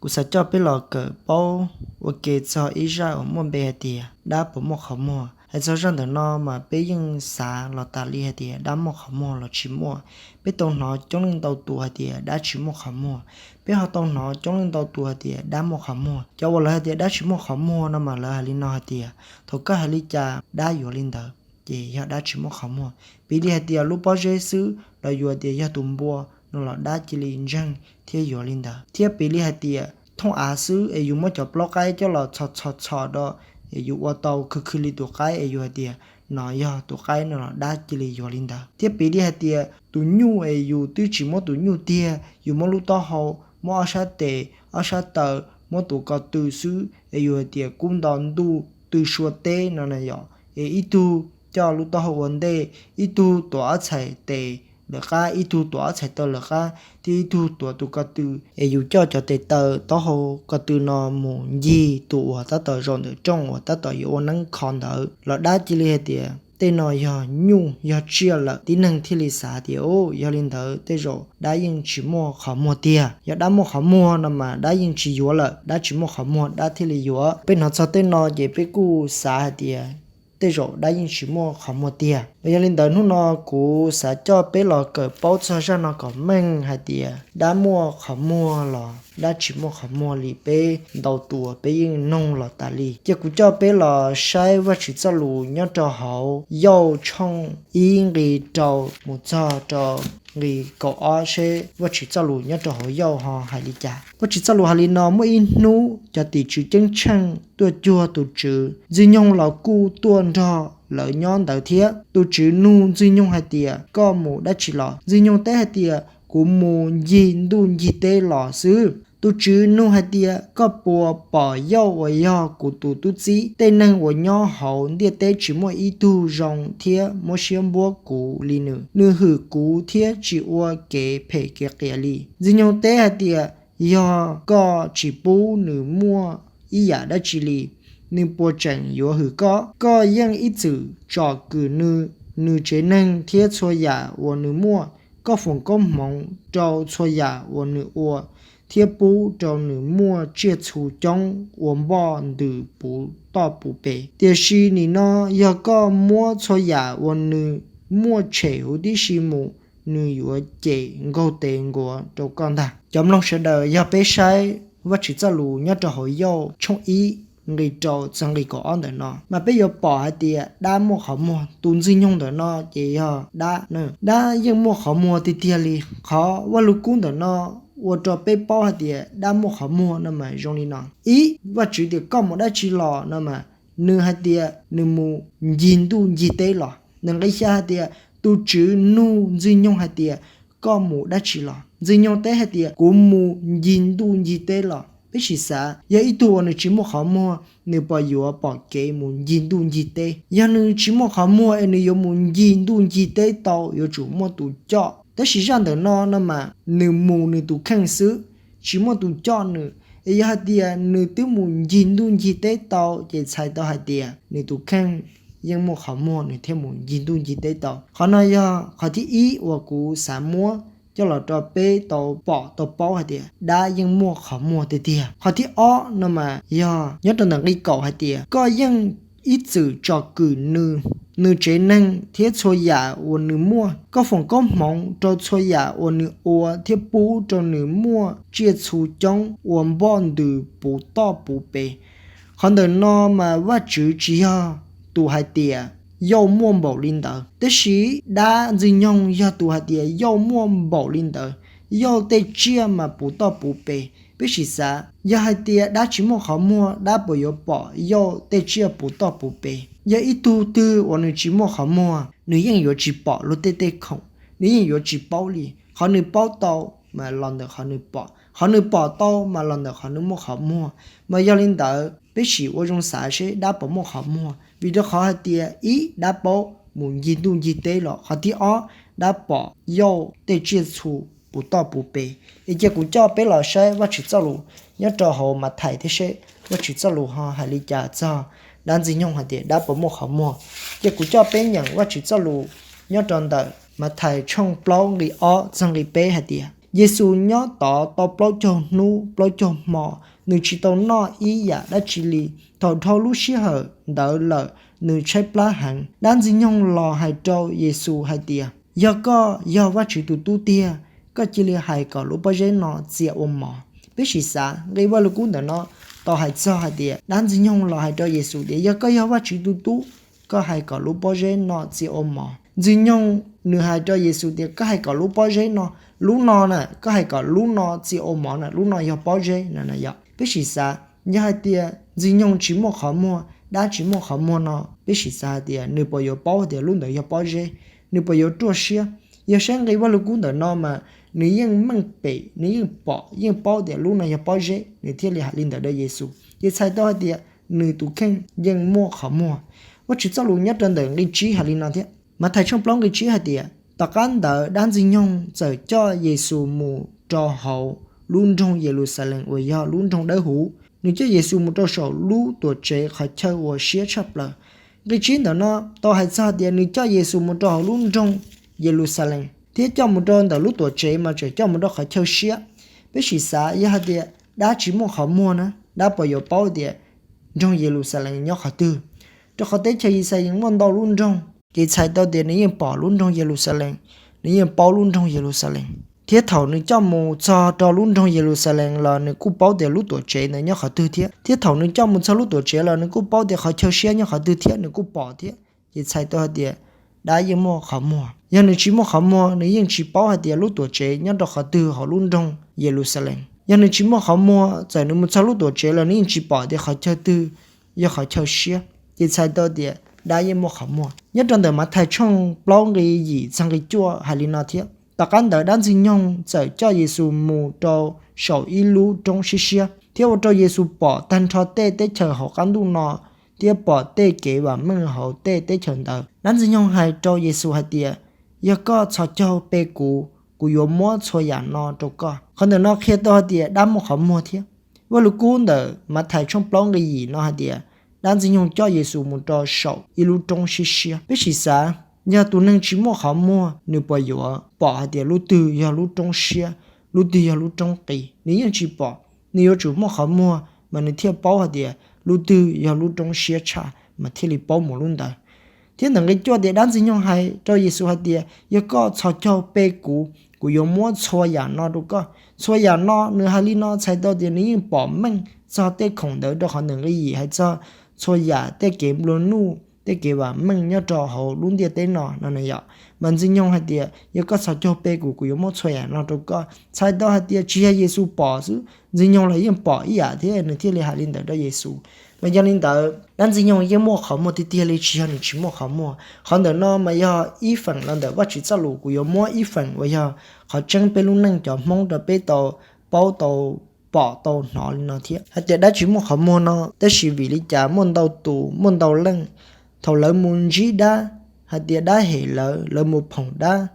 Kuv xav coj peb los kawm paub ua ke txog ib zaj uas muaj npe hais tias dab puas muaj qhov muag. Hais txog zaj ntawm no mas peb yeej xav los tas li hais tias dab muaj qhov muag los tsis muaj. Peb tau hnov coob leej ntau tus hais tias dab tsis muaj qhov muag. Peb ho tau hnov coob leej ntau tus hais tias dab muaj qhov muag. Cov uas lawv hais tias dab tsis muaj qhov muag no mas lawv hais li no hais tias thaum koj hais li cas dab yuav li ntawd, ces yog dab tsis muaj qhov muag. Piv li hais tias lub pob zeb xwb los yuav tias yog tus npua no los dab cia li ntseeg thiab yuav li ntawd. Thiab piv li hais tias thooj av xwb es yus muab cov plaub qaib coj los txhos txhos txhos do es yus ua tau khwv khwv li tus qaib es yus hais tias no yog tus qaib no los dab cia li yuav li ntawd. Thiab piv li hais tias tus nyuj es yus twb tsis muab tus nyuj tiag, yus muab lub taub hau, muab ob sab tes, ob sab taw, muab tus ko tw xwb es yus hais tias kub nto ntuj tw sua teb no na yom, es ib tug coj lub taub hau ua ntej, ib tug tuav ob txhais tes lawv qab, ib tug tuav ob txhais taw lawv qab, thiab ib tug tuav tus ko tw, es yus coj cov tes taw taub hau ko tw no mus ncig tus uas tab tom zaum ntawm rooj uas tab tom yuav ua neeb kho ntawd los dab cia li hais tias tej no yog nyuj yog tsiaj lawm. Tib neeg thiaj li xav tias u, yog li ntawd tej zaum dab yeej tsis muaj qhov muag tiag. Yog dab muaj qhov muag no mas dab yeej tsis yuav lawm, dab tsis muaj qhov muag dab thiaj li yuav. Peb hnov txog tej no ces peb kuj xav hais tias tej zaum dab yeej tsis muaj qhov muag tiag. Mas yog li ntawd hnub no kuv xav coj peb los kawm paub txog zaj no kom meej hais tias dab muaj qhov muag los dab tsis muaj qhov muag li peb ntau tus peb yeej noog los tas li. Ces kuv coj peb los saib Vajtswv txoj lus nyob rau hauv Yauj tshooj ib nqi rau mus txog rau nqi kaum ob seb Vajtswv txoj lus nyob rau hauv Yauj ho hais li cas. Vajtswv txoj lus hais li no: Muaj ib hnub cov tim tswv ceeb tsheej tuaj cuag tus tswv, Ntxwg nyoog los kuj tuaj nrog lawv nyob ntawd thiab. Tus tswv nug Ntxwg nyoog hais tias, Koj mus dab tsi los? Ntxwg nyoog teb hais tias, Kuv mus ncig ntuj ncig teb los xwb. Tus tswv nug hais tias, Koj puas pom Yauj uas yog kuv tus tub txib? Tej neeg uas nyob hauv ntiaj teb tsis muaj ib tug zoo thiab muab siab npuab kuv li nws. Nws hwm kuv thiab tsis ua kev phem kev qias li. Ntxwg nyoog teb hais tias, Yog koj tsis pub nws muaj ib yam dab tsi li, nws puas tseem yuav hwm koj? Koj yeej ib txwm tsom kwm nws, nws tsev neeg thiab txhua yam uas nws muaj. Koj foom koob hmoov rau txhua yam uas nws ua thiab pub rau nws muaj tsiaj txhu coob ua npoj ntws puv toj puv pes. Tiam sis nim no yog koj muab txhua yam uas nws muaj tshem huv tib si mus, nws yuav cem nkaug tes nkuav rau koj ntag. Cov mloog sawv daws, yog peb saib Vajtswv txoj lus nyob rau hauv Yauj tshooj ib nqi rau txog nqi kaum ob ntawm no mas peb yuav pom hais tias dab muaj qhov muag. Tus Ntxwg nyoog ntawm no ces yog dab, dab yeej muaj qhov muag tiag tiag li. Qhov Vajluskub ntawm no ua rau peb paub hais tias dab muaj qhov muag no mas zoo li no. Ib, Vajtswv tias, Koj mus dab tsi los? no mas nws hais tias nws mus ncig ntuj ncig teb los. Nws nqi xya hais tias tus tswv nug Ntxwg nyoog hais tias, Koj mus dab tsi los? Ntxwg nyoog teb hais tias, Kuv mus ncig ntuj ncig teb los. Peb sim xav, yog ib tug uas nws tsis muaj qhov muag, nws puas yuav pom kev mus ncig ntuj ncig teb? Yog nws tsis muaj qhov muag es nws yuav mus ncig ntuj ncig teb tau, yuav tsum muaj tus coj. Tab sis zaj ntawm no no mas nws mus nws tus kheej xwb, tsis muaj tus coj nws. Es yog hais tias nws twb mus ncig ntuj ncig teb tau, ces txhais tau hais tias nws tus kheej yeej muaj qhov muag nws thiaj mus ncig ntuj ncig teb tau. Qhov no yog qhov thib ib uas kuv xav muab coj los rau peb tau pom tau paub hais tias dab yeej muaj qhov muag tiag tiag. Qhov thib ob no mas yog nyob rau ntawm nqi kaum hais tias, Koj yeej ib txwm tsom kwm nws, nws tsev neeg thiab txhua yam uas nws muaj. Koj foom koob hmoov rau txhua yam uas nws ua thiab pub rau nws muaj tsiaj txhu coob ua npoj ntws puv toj puv pes. Qhov ntawm no mas Vajtswv tsis yog tus hais tias Yauj muaj npaum li ntawd, tab sis dab Ntxwg nyoog yog tus hais tias Yauj muaj npaum li ntawd. Yauj tej tsiaj mas puv toj puv pes. Peb sim xav, yog hais tias dab tsis muaj qhov muag, dab puas yuav pom Yauj tej tsiaj puv toj puv pes? Yog ib tug twg uas nws tsis muaj qhov muag, nws yeej yuav tsis pom luag tej tej khoom, nws yeej yuav tsis paub li. Qhov nws paub tau mas los ntawm qhov nws pom, qhov nws pom tau mas los ntawm qhov nws muaj qhov muag. Mas yog li ntawd peb sim ua zoo xav seb dab puas muaj qhov muag, vim rau qhov hais tias ib, dab paub mus ncig ntuj ncig teb los. Qhov thib ob, dab pom Yauj tej tsiaj txhu puv toj puv pes. Es cia kuv coj peb los saib Vajtswv txoj lus nyob rau hauv Mathais thiab seb Vajtswv txoj lus ho hais li cas txog dab Ntxwg nyoog hais tias dab puas muaj qhov muag. Cia kuv coj peb nyeem Vajtswv txoj lus nyob rau ntawm Mathais tshooj plaub nqi ob txog nqi peb hais tias, Yexus nyob tod tau plaub caug hnub plaub caug hmo, nws tsis tau noj ib yam dab tsi li. Thaum dhau lub sij hawm ntawd lawm, nws tshaib plab heev. Dab Ntxwg Nyoog los hais rau Yexus hais tias, Yog koj yog Vajtswv tus Tub tiag, koj cia li hais kom lub pob zeb no txia ua mov. Peb sim xav nqi Vajluskub ntawm no tau hais txog hais tias dab Ntxwg Nyoog los hais rau Yexus tias, Yog koj yog Vajtswv tus Tub, koj hais kom lub pob zeb no txia ua mov. Ntxwg Nyoog nws hais rau Yexus tias, Koj hais kom lub pob zeb no, lub no na, koj hais kom lub no txia ua mov na, lub no yog pob zeb na. Yog peb sim xav, yog hais tias Ntxwg Nyoog tsis muaj qhov muag, dab tsis muaj qhov muag no, peb sim xav hais tias nws puas yuav paub tias lub ntawd yog pob zeb? Nws puas yuav ruaj siab? Yog saib nqi Vajluskub ntawm no mas nws yeej meej pem, nws yeej pom yeej paub tias lub no yog pob zeb, nws thiaj li hais li ntawd rau Yexus. Ces txhais tau hais tias nws tus kheej yeej muaj qhov muag. Vajtswv txoj lus nyob rau ntawm nqi tsib hais li no thiab. Mathais tshooj plaub nqi tsib hais tias, Tom qab ntawd dab Ntxwg Nyoog txawm coj Yexus mus rau hauv lub nroog Yeluxalees uas yog lub nroog dawb huv. Nws coj Yexus mus rau saum lub Tuamtsev qhov chaw uas siab tshaj plaws. Nqi tsib ntawm no tau hais txog tias nws coj Yexus mus rau hauv lub nroog Yeluxalees thiab coj mus rau ntawm lub Tuamtsev mas tseem coj mus rau qhov chaw siab. Peb sim xav, yog hais tias dab tsis muaj qhov muag na, dab puas yuav paub tias nroog Yeluxalees nyob qhov twg? Rau qhov teb chaws Yixalayees muaj ntau lub nroog, ces txhais tau tias nws yeej pom lub nroog Yeluxalees, nws yeej paub lub nroog Yeluxalees. Thiab thaum nws coj mus txog rau lub nroog Yeluxalees los nws kuj paub tias lub Tuamtsev ntawd nyob qhov twg thiab. Thiab thaum nws coj mus txog lub Tuamtsev los nws kuj paub tias qhov chaw siab nyob qhov twg thiab, nws kuj pom thiab. Ces txhais tau hais tias dab yeej muaj qhov muag. Yog nws tsis muaj qhov muag, nws yeej tsis paub hais tias lub Tuamtsev nyob rau qhov twg hauv lub nroog Yeluxalees. Yog nws tsis muaj qhov muag, txawm nws mus txog lub Tuamtsev los nws yeej tsis pom tias qhov chaw twg yog qhov chaw siab. Ces txhais tau tias dab yeej muaj qhov muag. Nyob rau ntawm Mathais tshooj plaub nqi yim txog nqi cuaj hais li no thiab, Tom qab ntawd dab Ntxwg Nyoog txawm coj Yexus mus rau saum ib lub roob siab siab, thiab ua rau Yexus pom tag nrho tej teb chaws hauv qab ntuj no, thiab pom tej kev vam meej hauv tej teb chaws ntawd. Dab Ntxwg Nyoog hais rau Yexus hais tias, Yog koj txhos caug pe kuv, kuv yuav muab txhua yam no rau koj. Qhov ntawm no qhia tau hais tias dab muaj qhov muag thiab. Vajluskub ntawm Mathais tshooj plaub nqi yim no hais tias dab Ntxwg Nyoog coj Yexus mus rau saum ib lub roob siab siab. Peb sim xav, yog tus neeg tsis muaj qhov muag, nws puas yuav pom hais tias lub twg yog lub roob siab, lub twg yog lub roob qis? Nws yeej tsis pom. Nws yuav tsum muaj qhov muag mas nws thiaj paub hais tias lub twg yog lub roob siab tshaj mas thiaj li paub mus lub ntawd. Thiab ntawm nqi cuaj tias dab Ntxwg Nyoog hais rau Yexus hais tias, Yog koj txhos caug pe kuv, kuv yuav muab txhua yam no rau koj. Txhua yam no nws hais li no txhais tau tias nws yeej pom meej txog tej khoom ntawd, rau qhov ntawm nqi yim hais txog txhua yam tej kev nplua nuj, tej kev vam meej nyob rau hauv lub ntiaj teb no no na yom. Mas Ntxwg Nyoog hais tias, Yog koj txhos caug pe kuv, kuv yuav muab txhua yam no rau koj. Txhais tau hais tias tsis yog Yexus pom xwb, Ntxwg Nyoog los yeej pom ib yam thiab nws thiaj li hais li ntawd rau Yexus. Mas yog li ntawd dab Ntxwg Nyoog yeej muaj qhov muag tiag tiag li, tsis yog nws tsis muaj qhov muag. Qhov ntawm no mas yog ib feem los ntawm Vajtswv txoj lus, kuv yuav muab ib feem uas yog qhov tseeb peb lub neej cov Hmoob rau peb tau paub tau pom tau hnov li no thiab. Hais tias dab tsis muaj qhov muag no, tab sis vim li cas muaj ntau tus muaj ntau leej, thaum lawv mus ntsib dab, hais tias dab hem lawv, lawv mus phoom dab,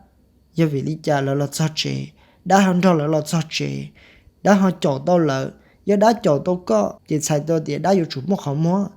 yog vim li cas lawv los txog tsev, dab ho nrog lawv los txog tsev, dab ho caum tau lawv? Yog dab caum tau koj ces txhais tau tias dab yuav tsum muaj qhov muag.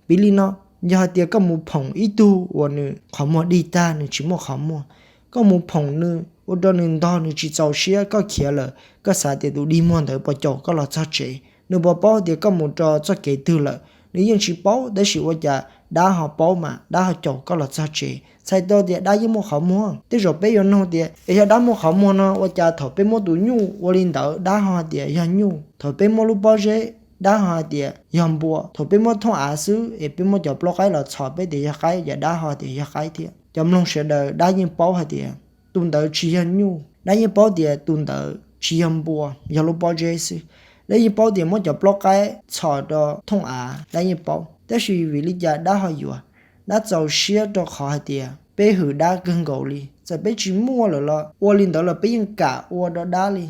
Piv li no, yog hais tias koj mus phoom ib tug uas nws qhov muag dig tag, nws tsis muaj qhov muag, koj mus phoom nws ua rau nws ntog, nws tsis txaus siab, koj khiav lawm, koj xav tias tus dig muag ntawd puas caum koj los txog tsev? Nws puas paub tias koj mus rau txoj kev twg lawm? Nws yeej tsis paub, tab sis ua cas dab ho paub mas dab ho caum koj los txog tsev? Txhais tau tias dab yeej muaj qhov muag. Tej zaum peb yuav nug tias, es yog dab muaj qhov muag no ua cas thaum peb muab tus nyuj ua li ntawd dab ho hais tias yog nyuj, thaum peb muab lub pob zeb dab ho hais tias yog npua, thaum peb muab thooj av xwb es peb muab cov plaub qaib los txhos peb tias yog qaib, ces dab ho tias yog qaib thiab? Cov mloog sawv daws, dab yeej paub hais tias tus ntawd tsis yog nyuj, dab yeej paub tias tus ntawd tsis yog npua, yog lub pob zeb xwb. Dab yeej paub tias muab cov plaub qaib txhos rau thooj av, dab yeej paub. Tab sis vim li cas dab ho yuav? Dab txaus siab rau qhov hais tias peb hwm dab kawg nkaus li, txawm peb tsis muaj lawm los ua li ntawd los peb yeej kam ua rau dab li.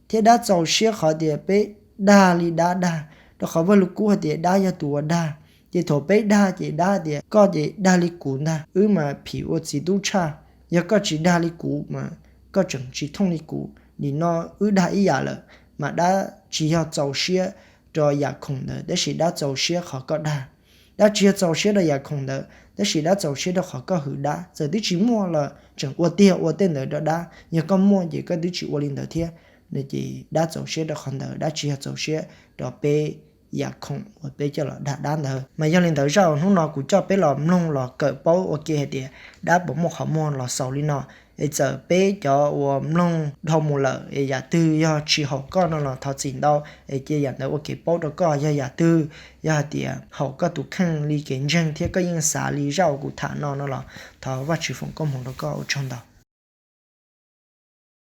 Thiab dab txaus siab qhov tias peb dag li dab dag, rau qhov Vajluskub hais tias dab yog tus ua dag. Ces thaum peb dag ces dab tias, koj ces dag li kuv ntag, wb mas phim ua txiv tub tshaj. Yog koj tsis dag li kuv mas koj tseem tsis thooj li kuv. Nim no wb dag ib yam lawm, mas dab tsis yog txaus siab rau yam khoom ntawd, tab sis dab txaus siab qhov koj dag. Dab tsis yog txaus siab rau yam khoom ntawd, tab sis dab txaus siab rau qhov koj hwm dab. Txawm twb tsis muaj los tseem ua tiag ua tej ntawd rau dab, yog koj muaj ces koj twb tsis ua li ntawd thiab. no ces dab txaus siab rau qhov ntawd, dab tsis yog txaus siab rau peb yam khoom uas peb coj los dag dab ntawd. Mas yog li ntawd zaj uas hnub no kuv coj peb los mloog los kawm paub ua ke hais tias dab puas muaj qhov muag los xaus li no. Es txawm peb cov uas mloog dhau mus lawm es yam twg yog tsis haum koj no los thov txim ntau, es cia yam ntawd ua kev paub rau koj. Yog yam twg yog hais tias haum koj tus kheej li kev ntseeg thiab koj yeej xav li zaj uas kuv tham no no los thov Vajtswv foom koob hmoov rau koj. Ua tsaug ntau.